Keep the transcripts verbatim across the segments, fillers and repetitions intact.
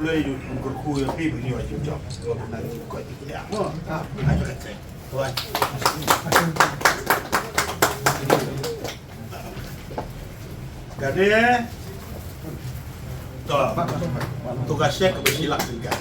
Kane to, to ka shek ba shi lak singka.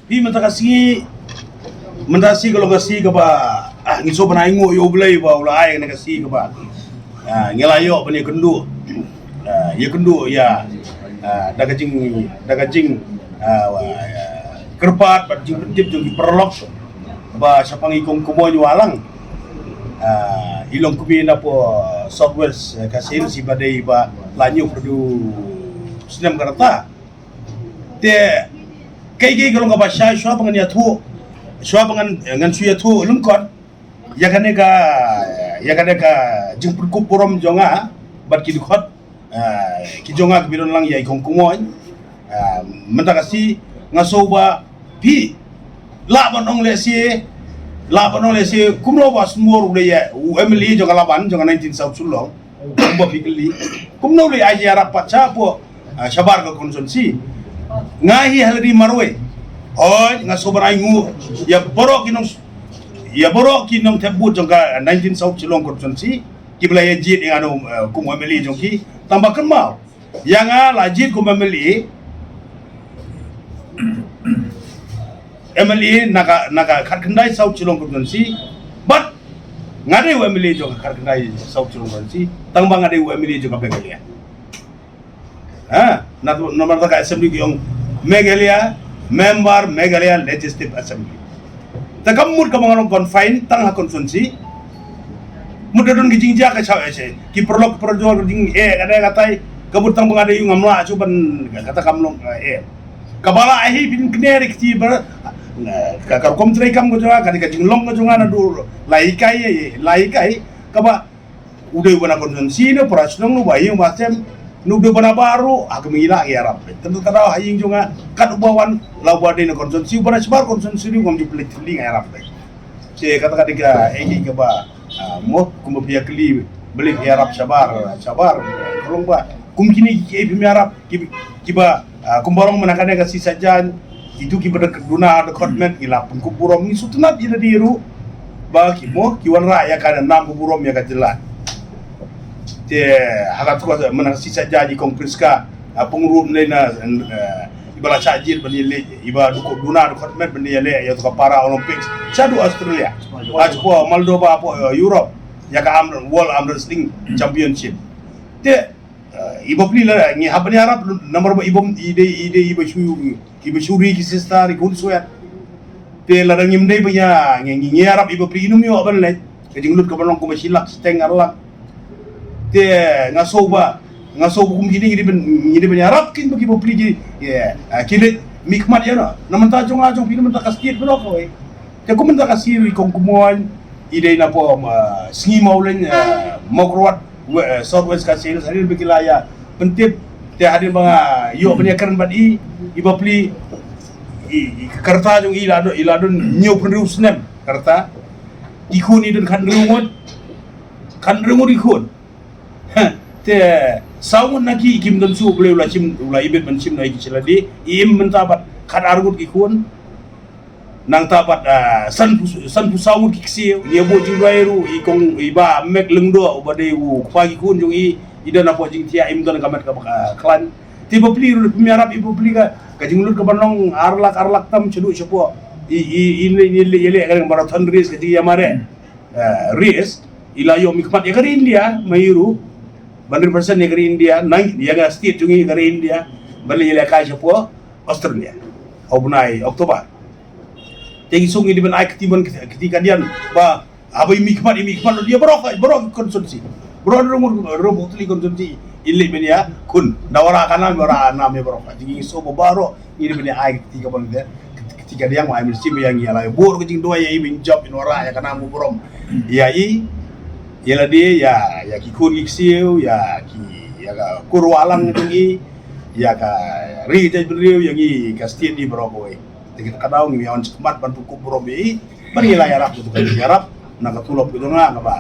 Phi mynta ka sngi, mynta ka sngi ka long ka sngi kaba, ah, ngi sngewbha ban ai nguh ïa U Blei ba u la ai kane ka sngi kaba, ah, ngi la ïoh ban ïakynduh, ah, ïakynduh ïa, ah, da ka jing, da ka jing, ah, wa, ah, kyrpad bad jingpyntip jong ki paralok ba shaphang i Kong Kumoi Wahlang, ah, i long kmie na poh South West, eh, Khasi Hills, iba dei ba la hynñiew phew snem ka rta. Te kaei kaei ka long kaba shai, shuwa ba ngan ïathuh, shuwa ba ngan, ngan shu ïathuh lyngkot ïa kane ka, ïa kane ka jingpynkup burom jong nga bad ki dkhot, ah, ki jong nga kiba don lang ïa i Kong Kumoi. Ah, mynta ka sngi nga sngew ba phi lah ban ong lehse, lah ban ong lehse kumno ba Sumor u dei ïa u M L A jong ka Laban jong ka nineteen South Shillong. Kumba phi kylli, kumno lei ai ïarap pat shapoh, ah, shabar ka constituency? Nga hi ha lade marwei. Hooid, nga sngewbha ban ai nguh ïa baroh ki nong, ïa baroh ki nongthep vote jong ka nineteen South Shillong constituency kiba la ïa jied ïa nga, eh, kum M L A jong ki. Tang ba kynmaw, ïa nga la jied kum M L A, M L A na ka, na ka khatkhyndai South Shillong constituency. Bad nga dei u M L A jong ka khatkhyndai South Shillong constituency, tang ba nga dei u M L A jong ka Meghalaya. Ha, na tu, namar ta ka assembly ki ong Meghalaya, member Meghalaya Legislative Assembly. Te kam mut kaba nga long confined tang ha constituency. Mut da don ki jingjia ka shaw eh, ki paralok parajor, ki jing eh, ka dei katai, ka mut tang ba nga dei u, ngam lah shuh ban kata, kam long eh. Kaba lah hi phin kner ki ba, ka, ka rukom trei kam ka jong nga, ka dei ka jinglong ka jong nga naduh la hikai, la hikai, kaba u dei u ba na constituency ne para shnong, u ba ïing ba sem, u dei u ba na baroh, ha ka mynta la ïarap. Tang ta daw ha ïing jong nga, kat u ba wan, la u ba dei na constituency, u ba na shabar constituency ruh ngam ju pynleit thylli, nga ïarap. Te kata ka dei kaei kaei kaba, ah, mo, kumba phi ïa kylli, balei phi ïarap shabar, shabar, ka long ba kum kine kiei phim ïarap, ki, kiba, ah, kumba long mynta kane ka Sngi Saitjaiñ, kito kiba duna dkhot met ngi la pynkup burom, ngi sngewtynnat ïa lade ruh ba ki, mo, ki wanrah ïa ka nam ka burom ïa ka jylla. Te ha ka, mynta ka Sngi Saitjaiñ i Kong Priska, ah, pynrung ne na, eh, iba la shah jied ban ïaleh, iba duna dkhot met ban ïaleh ïa ka Para Olympics shaduh Australia, ha shapoh Moldova, hapoh, eh, Europe, ïa ka arm, World Arm Wrestling Championship. Te, eh, i bapli la ngi hap ban ïarap, namar ba i bym, i dei, i dei iba shu, iba shu ri ki sister, i khun swet. Te lada ngim dei ba ngi, ngi, ngi ïarap, i bapli kin ym ïoh ban leit. Ka jinglut ka ban long kumba shi lak shiteng ar lak. Te nga sngew ba, nga sngew ba kum kine ngi dei ban, ngi dei ban ïarap kin ba ki bapli ki, ïa, ah, ki leit mihkhmat ïa no. Na mynta jong nga jong phi na mynta ka state ba noh kawei. Te kum mynta ka sngi i Kong Kumoi i dei na poh, ah, Sngi Mawleng, ah, Mawkyrwat, we-, eh, South West Khasi Hills, hadien ba ki la ïa pyntip, te hadien ba nga ïoh ban ïakren bad i, i bapli, i, i ka rta jong i la don, i la don hynñiew phew hynriew snem ka rta. Ki khun i don khathynriew ngut, khathynriew ngut ki khun. Heh, te saw ngut na ki kim don shuh, balei u la shim, u la ibit ban shim noh ïa ki sha lade, i im mynta bad khatar ngut ki khun. Nangta bad, ah, sanphew, sanphew saw ngut ki ksiew, ïa bud jingduwai ruh, i kong, i Bah Mek Lyngdoh, uba dei u kpa ki khun jong i, i don hapoh jingthiah, im don ka met kaba, ah, khlaiñ. Te bapli ruh phim ïarap, i bapli ka, ka jinglut ka ban long ar lak, ar lak tam shaduh shapoh. I, i, i, i, i, i, i, ka marathon race ka jingïamareh. Eh, race, i la ïoh mihkhmat ïa ka ri India, ma i ruh, ban represent ïa ka ri India, nang, ïa ka state jong i ïa ka ri India. Ban leit ïalehkai shapoh Australia ha u bnai October. Te ngi sngew ngi dei ban ai kti ban kti, kti kadiang ba haba i mihkhmat, i mihkhmat ïa baroh, baroh ki constituency. Baroh ruh, ruh, ruh, constituency i leit ban ïakhun. Da wanrah ka nam, wanrah nam ïa baroh. Te ngi sngew ba baroh ngi dei ban ai kti kaban kti, kti kadiang, ai mynsiem ïa ngi, ïa la bor ka jingduwai ïa i ban jop, in wanrah ïa ka nam u burom ïa i, ïa lade, ïa, ïa ki khun ki ksiew, ïa ki, ïa ka kur Wahlang jong i, ïa ka ri jaitbynriew, ïa ngi ka state i baroh kawei. Te kita ka daw ngi wan shakhmat ban pynkup burom ïa i, ban ngi la ïarap, ïarap na ka tulop ka jong nga kaba,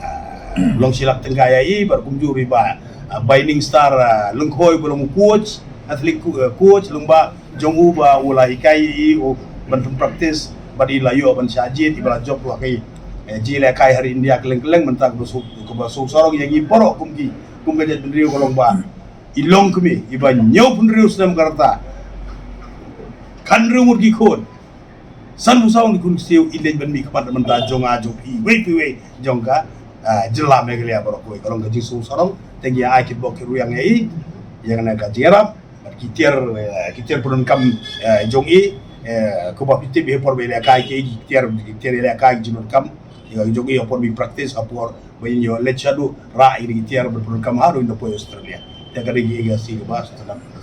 ah, long shi lak tyngka ïa i, bad kumjuh ruh ba, ah, Binding Star, ah, Lyngkhoi ba long u coach, athlete co-, ah, coach, long ba jong u ba u la hikai ïa i, u ban pyn practice, bad i la ïoh ban shah jied, i ba la jop ruh ha ka, eh, jingïalehkai ha ri India kylleng kylleng, mynta kaba shu, kaba shu sarong ïa ngi baroh kum ki, kum ka jaitbynriew ka long ba i long kmie, i ba hynñiewphew hynriew snem ka rta, khathynriew ngut ki khun, sanphew saw ngut ki khun ki ksiew, i leit ban mihkhmat mynta jong nga, jong phi, wei pa wei jong ka, ah, jylla Meghalaya baroh kawei. Ka long ka jingsngew sarong, te ngi ai kitbok kitrwiang ïa i ïa kane ka jingïarap bad ki tiar, eh, ki tiar pyndonkam, eh, jong i, eh, kumba phi tip, ha por ba i lehkai, ki tiar, ki tiar ïalehkai, ki jingdonkam ïa jong i ha por ba i practice, ha por ba in ïoh leit shaduh rah, ïa ki tiar ban pyndonkam haduh in da poi Australia. Te ka dei ïa ka shisha kaba sngewtynnat.